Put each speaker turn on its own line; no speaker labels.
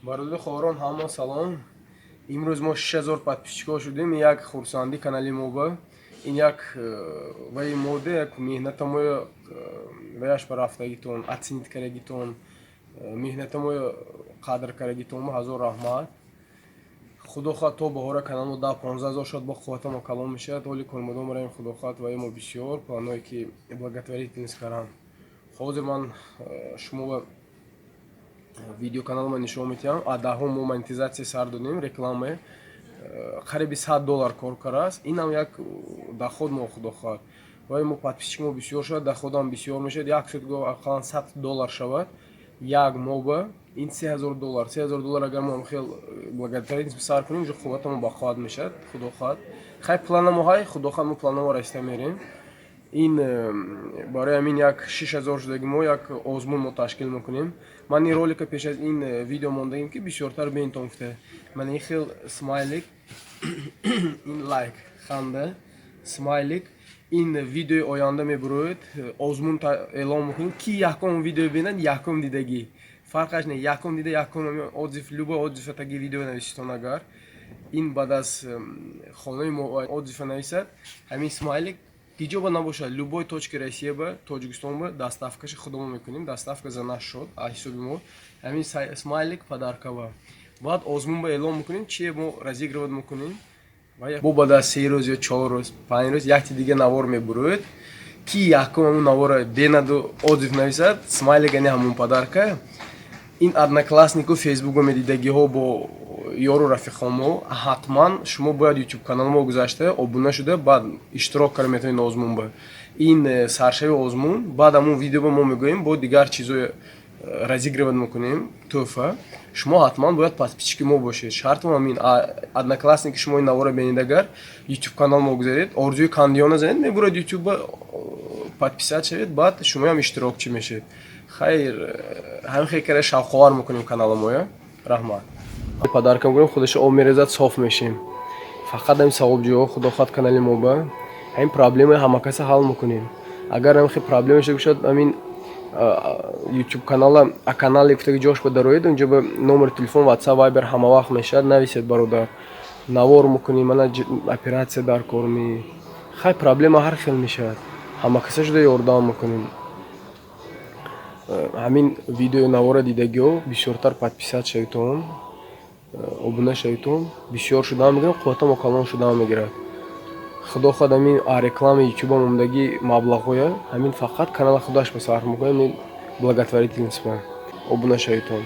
Бародару хоҳарон, ҳама салом. Имрӯз мо 6000 подписчикҳо шудем. Ин як хурсандӣ канали мо ба ин як ваи моде, як меҳнатамоя ваяш ба рафтагитон, оценить кардагитон, меҳнатамоя қадр кардагитон, ҳазор раҳмат. Худо хоҳад, то баҳора канал мо 10-15 ҳазор шуд, бо қувватамо калон мешавад. Ҳоли кормадон бароем, худо хоҳад, ваи мо бисёр планҳое ки благотворительность карам. Ҳозир ман шумо видеоканалма нишон медиҳам. А даҳум мо монетизатсия сар додем, реклама қариби 100 доллар кор кардааст. Инам як доход мо, худо хоҳад, ваи мо подписчик мо бисёр шавад, доходам бисёр мешавад. Як сутго ақаллан 100 доллар шавад як моба, ин 3000 доллар. 3000 доллар агар мо хел благотворительность сар кунем, уже қувватамо бақувват мешавад, худо хоҳад. Хай, планамо ҳай, худо хоҳад, мо планамо расида мерем. Ин барои ҳамин як 6000 шудаги мо як озмун мо ташкил мекунем. Ман ин ролика пеш аз ин видео мондагим, ки бисёртар бентон гуфта. Ман ин хел смайлик, ин лайк, ханда, смайлик. Ин видеои оянда мебуроед, озмун эълон мекунем, ки якум видео бинад, якум дидагӣ, фарқаш не, якум дида, якум отзыв, любой отзыв таги видео нависитон. Агар ин баъд аз хонаи мо отзыва нависад, ҳамин смайлик ҳиҷоба набошад, любой точки Россия ба, Тоҷикистон ба доставкаши худомо мекунем, доставка за наш счёт, а ҳисоби мо ҳамин смайлик подаркава. Баъд озмун ба эълон мекунем, чие мо разыгрывать мекунем. Бо баъд аз 3 рӯз ё 4 рӯз, 5 рӯз якти дига навор мебуроед, ки якум ҳамун навора бенаду отзыв нависад, смайлик ани ҳамун подарка. Ин Однокласснику, Фейсбуку медидагиҳо, бо ёру рафиқомо, ҳатман шумо бояд Ютуб канал мо гузашта, обуна шуда, баъд иштирок карда метавонед озмун ба. Ин саршави озмун. Баъд ҳамун видео мо мегӯем, бо дигар чизои разыгрывать мекунем, тӯҳфа. Шумо ҳатман бояд подписчики мо бошед, шартам ҳамин. Одноклассники шумо ин навора бинед, агар Ютуб канал мо гузаред, Орзуи Кандиёна занед, мебурад Ютуба, подписать шавед, баъд шумоям иштирокчӣ мешавед. Хайр, ҳамин хел кара шавқовар мекунем канала моя. Раҳмат. Подарка мекунем, худашо об мерезад, соф мешем. Фақат ҳамин савобҷӯҳо, худо хоҳад, канали мо ба ҳамин проблемаи ҳамакаса ҳал мекунем. Агар ҳамин хел проблема шуда бошад, ҳамин Ютуб канала, а канале гуфтаги ҷош ба дароед, унҷо ба номери телефон, WhatsApp, Viber ҳама вақт мешавад. Нависед: «Бародар, навор мекунем, мана оператсия дар кор ми». Хай, проблема ҳар хел мешавад, ҳамакаса шуда ёрдам мекунем. Ҳамин видеои навора дидагиҳо, бисёртар подписать шавитон, обуна шавитон, бисёр шудан мегирад, қувватамо калон шудан мегирад. Худо хоҳад, ҳамин рекламаи Ютубам омадагӣ маблағҳоя ҳамин фақат канала худаш ба сарф мекунем, благотворительность ба. Обуна шавитон.